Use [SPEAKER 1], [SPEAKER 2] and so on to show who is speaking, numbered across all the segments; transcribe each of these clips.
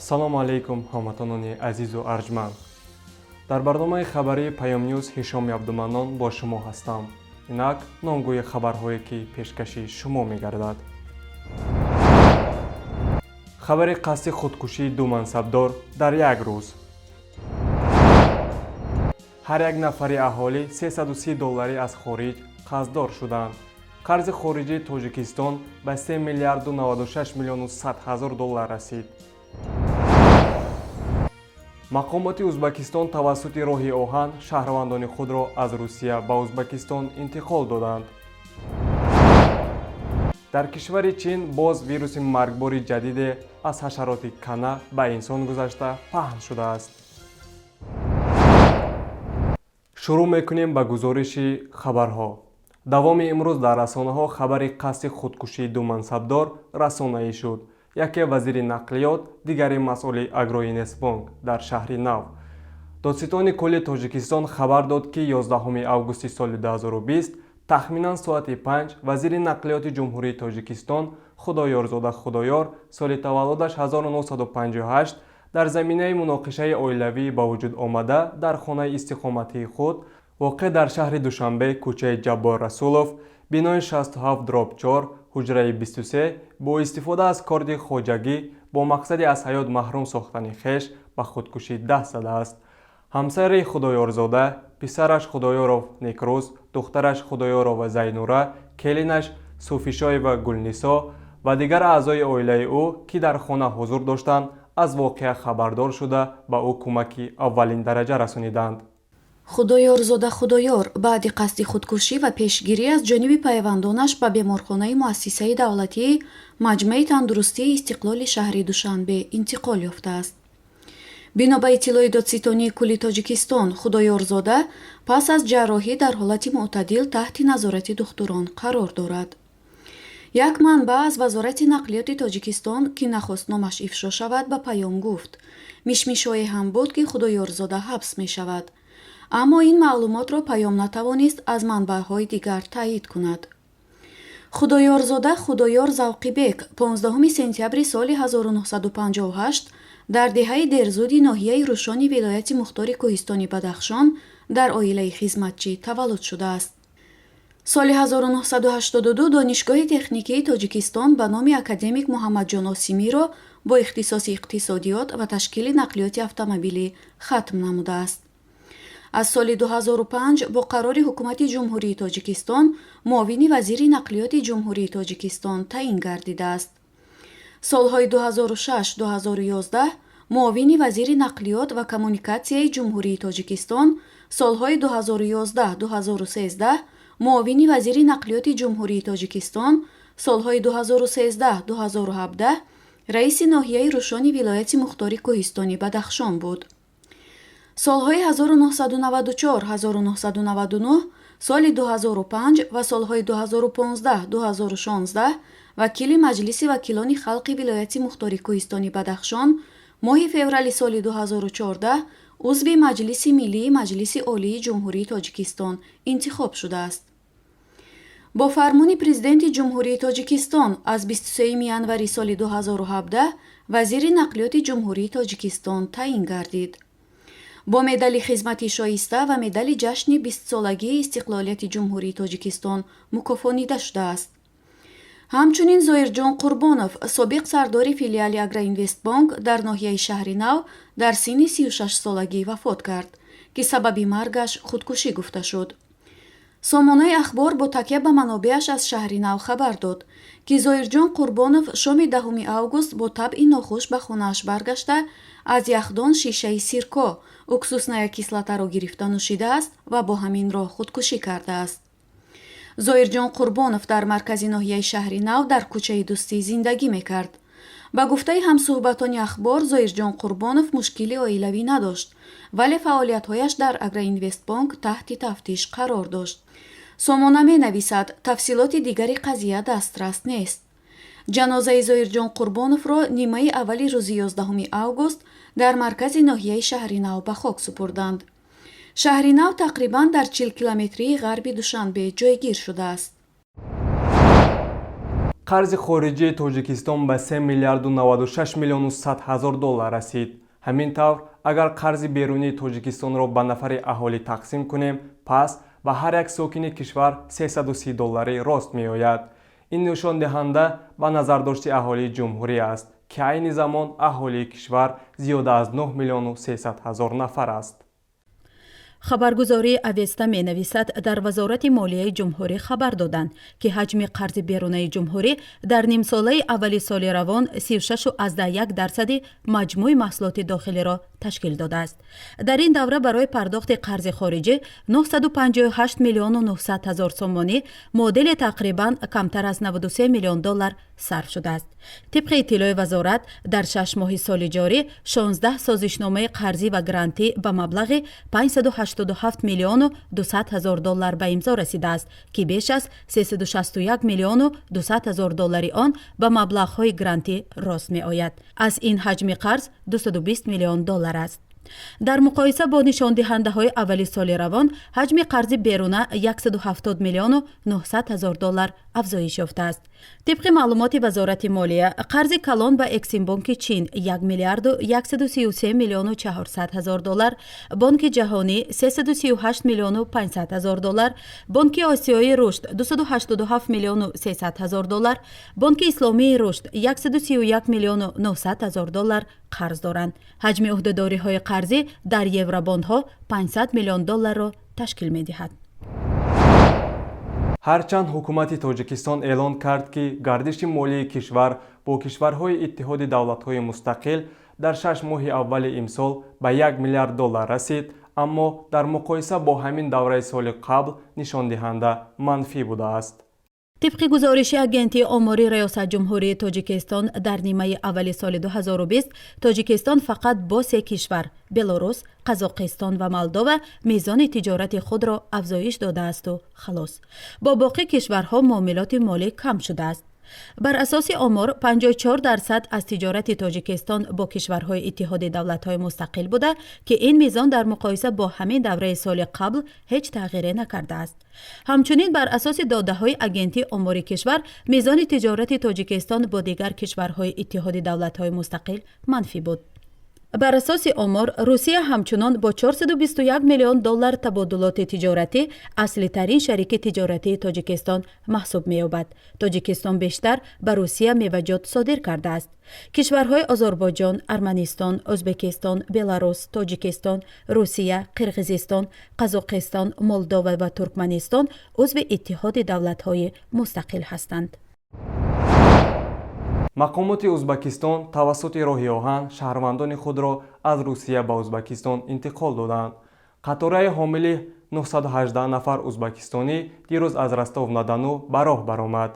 [SPEAKER 1] Ассалому алайкум, ҳамватанони азизу арҷманд. Дар барномаи хабарии Паёмнюз Ҳишоми Абдуманнон бо шумо ҳастам. Инак номгӯи хабарҳое, ки пешкаши шумо мегардад. Хабари қасди худкушии ду мансабдор дар як рӯз. Ҳар як нафари аҳолӣ 330 долларӣ аз хориҷ қарздор шуданд. Қарзи хориҷии Тоҷикистон ба 3 миллиарду 96 миллиону 100 ҳазор доллар расид. Мақомоти Ӯзбакистон тавассути роҳи оҳан шаҳрвандони худро аз Русия ба Ӯзбакистон интиқол доданд. Дар кишвари Чин боз вируси маргбори ҷадиде аз ҳашароти кана ба инсон гузашта паҳн шудааст. Шурӯъ мекунем ба гузориши хабарҳо. Давоми имрӯз дар расонаҳо хабари қасди худкушии ду мансабдор расонаӣ шуд: яке вазири нақлиёт, дигаре масъули Агроинвестбонк дар Шаҳри Нав. Додситони кулли Тоҷикистон хабар дод, ки 11 августи соли 2020 тахминан соати 5 вазири нақлиёти Ҷумҳурии Тоҷикистон Худоёрзода Худоёр, соли таваллудаш 1958, дар заминаи муноқишаи оилавӣ ба вуҷуд омада дар хонаи истиқоматии худ, воқеъ дар шаҳри Душанбе, кӯчаи Ҷаббор Расулов, бинои 67/4, ҳуҷраи 23, бо истифода аз корди хоҷагӣ бо мақсади аз ҳаёт маҳрум сохтани хеш ба худкушӣ даст задааст. Ҳамсари Худоёрзода, писараш Худоёров Некрӯз, духтараш Худоёрова Зайнура, келинаш Суфишоева Гулнисо ва дигар аъзои оилаи ӯ, ки дар хона ҳузур доштанд, аз воқеа хабардор шуда, ба ӯ кӯмаки аввалиндараҷа расониданд.
[SPEAKER 2] Худоёрзода Худоёр баъди қасди худкушӣ ва пешгирӣ аз ҷониби пайвандонаш ба беморхонаи муассисаи давлатии Маҷмаи тандурустии Истиқлоли шаҳри Душанбе интиқол ёфтааст. Бино ба иттилои Додситонии кулли Тоҷикистон, Худоёрзода пас аз ҷарроҳӣ дар ҳолати мӯътадил таҳти назорати духтурон қарор дорад. Як манбаъ аз Вазорати нақлиёти Тоҷикистон, ки нахост номаш ифшо шавад, ба Паём гуфт, мишмишое ҳам буд, ки Худоёрзода ҳабс мешавад, аммо ин маълумотро Паём натавонист аз манбаъҳои дигар таъйид кунад. Худоёрзода Худоёр Завқибек 15 сентябри соли 1958 дар деҳаи Дерзуди ноҳияи Рӯшони вилояти мухтори Кӯҳистони Бадахшон дар оилаи хизматчӣ таваллуд шудааст. Соли 1982 Донишгоҳи техникии Тоҷикистон ба номи академик Муҳаммадҷон Осимиро бо ихтисоси иқтисодиёт ва ташкили нақлиёти автомобилӣ хатм намудааст. Аз соли 2005 бо қарори Ҳукумати Ҷумҳурии Тоҷикистон муовини вазири нақлиёти Ҷумҳурии Тоҷикистон таъин гардидааст. Солҳои 2006-2011 муовини вазири нақлиёт ва коммуникатсияи Ҷумҳурии Тоҷикистон, солҳои 2011-2013 муовини вазири нақлиёти Ҷумҳурии Тоҷикистон, солҳои 2013-2017 раиси ноҳияи Рӯшони вилояти мухтори Кӯҳистони Бадахшон буд. Солҳои 1994-1999, соли 2005 ва солҳои 2015-2016 вакили Маҷлиси вакилони халқи вилояти мухтори Кӯҳистони Бадахшон, моҳи феврали соли 2014 узви Маҷлиси Миллии Маҷлиси Олии Ҷумҳурии Тоҷикистон интихоб шудааст. Бо фармони Президенти Ҷумҳурии Тоҷикистон аз 23 январи соли 2017 вазири нақлиёти Ҷумҳурии Тоҷикистон таъин гардид. Бо медали «Хизмати шоиста» ва медали ҷашни 20-солагии истиқлолияти Ҷумҳурии Тоҷикистон мукофонида шудааст. Ҳамчунин Зоирҷон Қурбонов, собиқ сардори филиали Агроинвестбонк дар ноҳияи Шаҳри Нав, дар синни 36-солагӣ вафот кард, ки сабаби маргаш худкушӣ гуфта шуд. Сомонаи Ахбор бо такя ба манобеаш аз Шаҳри Нав хабар дод, ки Зоирҷон Қурбонов шоми 10 август бо табъи нохуш ба хонааш баргашта, аз яхдон шишаи сирко, уксусная кислотаро гирифта нӯшидааст ва бо ҳамин роҳ худкушӣ кардааст. Зоирҷон Қурбонов дар маркази ноҳияи Шаҳри Нав дар кӯчаи Дӯстӣ зиндагӣ мекард. Ба гуфтаи ҳамсӯҳбатони Ахбор, Зоирҷон Қурбонов мушкили оилавӣ надошт, вале фаъолиятҳояш дар Агроинвестбонк таҳти тафтиш қарор дошт. Сомона менависад, тафсилоти дигари қазия дастрас нест. Ҷанозаи Зоирҷон Қурбоновро нимаи аввали рӯзи 11 август дар маркази ноҳияи Шаҳри Нав ба хок супурданд. Шаҳри Нав тақрибан дар 40 километрии ғарби Душанбе ҷойгир шудааст.
[SPEAKER 1] Қарзи хориҷии Тоҷикистон ба 3 миллиарду 96 миллиону 100 ҳазор доллар расид. Ҳамин тавр, агар қарзи берунии Тоҷикистонро ба нафари аҳолӣ тақсим кунем, пас ба ҳар як сокини кишвар 330 долларӣ рост меояд. Ин нишондиҳанда ба назардошти аҳолии ҷумҳурӣ аст, ки айни замон аҳолии кишвар зиёда аз 9 миллиону 300 ҳазор нафар аст.
[SPEAKER 3] Хабаргузории Авеста менависад, дар Вазорати молияи ҷумҳурӣ хабар доданд, ки ҳаҷми қарзи берунаи ҷумҳурӣ дар нимсолаи аввали соли равон 36,1 дарсади маҷмӯи маҳсулоти дохилиро ташкил додааст. Дар ин давра барои пардохти қарзи хориҷӣ 958 миллиону 900 ҳазор сомонӣ, муодили тақрибан камтар аз 93 миллион доллар, сарф шудааст. Тибқи иттилои вазорат, дар 6 моҳи соли ҷорӣ 16 созишномаи қарзӣ ва грантӣ ба маблағи 587 миллиону 200 ҳазор доллар ба имзо расидааст, ки беш аз 361 миллиону 200 ҳазор доллари он ба маблағҳои грантӣ рост меояд. Аз ин ҳаҷми қарз 220 миллион доллар аст. Дар муқоиса бо нишондиҳандаҳои аввали соли равон, ҳаҷми қарзи беруна 170 миллиону 900 ҳазор доллар афзоиш ёфтааст. Тибқи маълумоти Вазорати молия, қарзи калон ба Эксимбонки Чин 1 миллиарду 133 миллиону 400 ҳазор доллар, Бонки Ҷаҳонӣ 338 миллиону 500 ҳазор доллар, Бонки Осиёии рушд 287 миллиону 300 ҳазор доллар, Бонки Исломии рушд 131 миллиону 900 ҳазор доллар қарз доранд. Ҳаҷми ӯҳдадориҳои қарзӣ дар евробондҳо 500 миллион долларро ташкил медиҳад.
[SPEAKER 1] Ҳарчанд ҳукумати Тоҷикистон эълон кард, ки гардиши молии кишвар бо кишварҳои Иттиҳоди Давлатҳои Мустақил дар 6 моҳи аввали имсол ба 1 миллиард доллар расид, аммо дар муқоиса бо ҳамин давраи соли қабл нишондиҳанда манфӣ будааст.
[SPEAKER 3] Тибқи гузориши Агентии омори Раёсат ҷумҳурии Тоҷикистон, дар нимаи аввали соли 2020 Тоҷикистон фақат бо се кишвар – Белорус, Қазоқистон ва Молдова – мизони тиҷорати худро афзоиш додаасту халос. Бо боқӣ кишварҳо муомилоти молӣ кам шудааст. Бар асоси омор, 54% аз тиҷорати Тоҷикистон бо кишварҳои Иттиҳоди Давлатҳои Мустақил буда, ки ин мизон дар муқоиса бо ҳамин давраи соли қабл ҳеҷ тағйире накардааст. Ҳамчунин, бар асоси додаҳои Агентии омори кишвар, мизони тиҷорати Тоҷикистон бо дигар кишварҳои Иттиҳоди Давлатҳои Мустақил манфӣ буд. Бар асоси омор, Русия ҳамчунон бо 421 миллион доллар табодулоти тиҷоратӣ аслитарин шарики тиҷоратии Тоҷикистон маҳсуб меёбад. Тоҷикистон бештар ба Русия меваҷот содир кардааст. Кишварҳои Озарбойҷон, Арманистон, Ӯзбекистон, Беларус, Тоҷикистон, Русия, Қирғизистон, Қазоқистон, Молдова ва Туркманистон узви Иттиҳоди Давлатҳои Мустақил ҳастанд.
[SPEAKER 1] Мақомоти Ӯзбакистон тавассути роҳи оҳан шаҳрвандони худро аз Русия ба Ӯзбакистон интиқол доданд. Қатораи ҳомили 918 нафар ӯзбакистонӣ дирӯз аз Ростов на Дону ба роҳ баромад.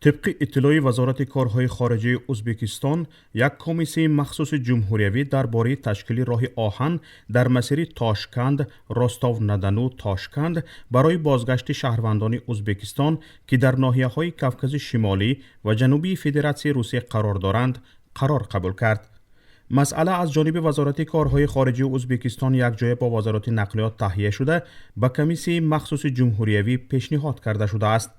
[SPEAKER 4] Тибқи иттилои Вазорати корҳои хориҷии Ӯзбекистон, як комиссияи махсуси ҷумҳуриявӣ дар бораи ташкили роҳи оҳан дар масири Тошканд Ростов на Дону Тошканд барои бозгашти шаҳрвандони Ӯзбекистон, ки дар ноҳияҳои Кавкази Шимолӣ ва Ҷанубии Федератсияи Русия қарор доранд, қарор қабул кард. Масъала аз ҷониби Вазорати корҳои хориҷии Ӯзбекистон якҷоя бо Вазорати нақлиёт таҳия шуда, ба комиссияи махсуси ҷумҳуриявӣ пешниҳод карда шудааст.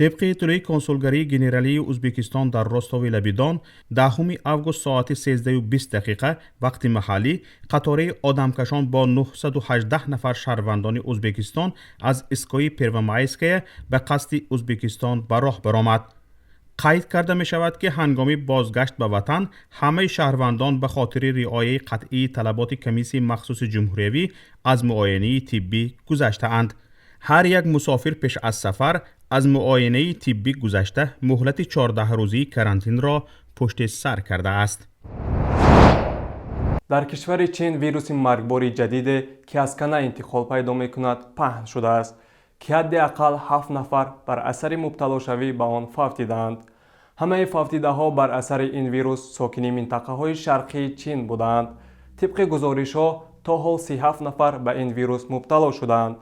[SPEAKER 4] Тибқи иттилои консулгарии генералии Ӯзбекистон дар Ростови лаби Дон, 10 август соати 13:20 дақиқа вақти маҳаллӣ қатораи одамкашон бо 918 нафар шаҳрвандони Ӯзбекистон аз истгоҳи Первомайская ба қасди Ӯзбекистон ба роҳ баромад. Қайд карда мешавад, ки ҳангоми бозгашт ба ватан ҳамаи шаҳрвандон ба хотири риояи қатъии талаботи комиссияи махсуси ҷумҳуриявӣ аз муоинаи тиббӣ гузаштаанд. Ҳар як мусофир пеш аз сафар аз муоинаи тиббӣ гузашта, муҳлати 14-рӯзии карантинро пушти сар кардааст.
[SPEAKER 1] Дар кишвари Чин вируси маргбори ҷадиде, ки аз кана интиқол пайдо мекунад, паҳн шудааст, ки ҳадди ақал ҳафт нафар бар асари мубталошавӣ ба он фавтидаанд. Ҳамаи фавтидаҳо бар асари ин вирус сокини минтақаҳои шарқии Чин будаанд. Тибқи гузоришҳо, то ҳол 37 нафар ба ин вирус мубтало шудаанд.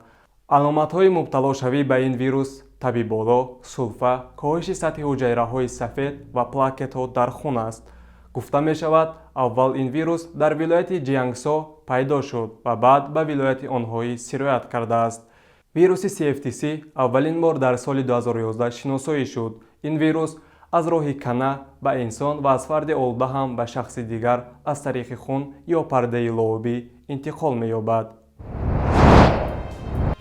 [SPEAKER 1] Аломатҳои мубталошавӣ ба ин вирус таби боло, сулфа, коҳиши сатҳи ҳуҷайраҳои сафед ва плакетҳо дар хун аст. Гуфта мешавад, аввал ин вирус дар вилояти Ҷиангсо пайдо шуд ва баъд ба вилояти Анҳой сироят кардааст. Вируси CFTC аввалин бор дар соли 2011 шиносоӣ шуд. Ин вирус аз роҳи кана ба инсон ва аз фарди олуда ҳам ба шахси дигар аз тариқи хун ё пардаи лообӣ интиқол меёбад.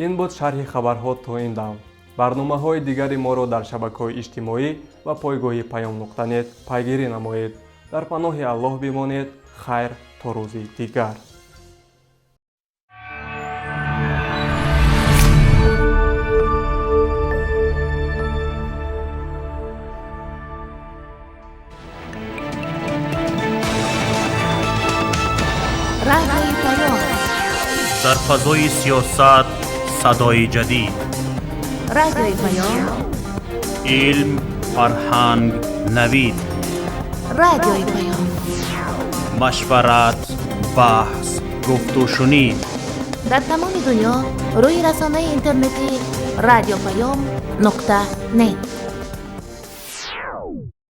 [SPEAKER 1] Ин буд шарҳи хабарҳо то ин дам. Барномаҳои дигари моро дар шабакаҳои иҷтимоӣ ва пойгоҳи Паём нуқта нет пайгирӣ намоед. Дар паноҳи Аллоҳ бимонед. Хайр, то рӯзи дигар.
[SPEAKER 5] Радиои Паём.
[SPEAKER 6] Дар фазои сиёсат садои ҷадид.
[SPEAKER 5] Радиои Паём.
[SPEAKER 6] Илм, фарҳанг, навид.
[SPEAKER 5] Радиои Паём.
[SPEAKER 6] Машварат, баҳс, гуфтушунид.
[SPEAKER 5] Дар тамоми дунё рӯи расонаи интернетӣ радиопаём нуқта нет.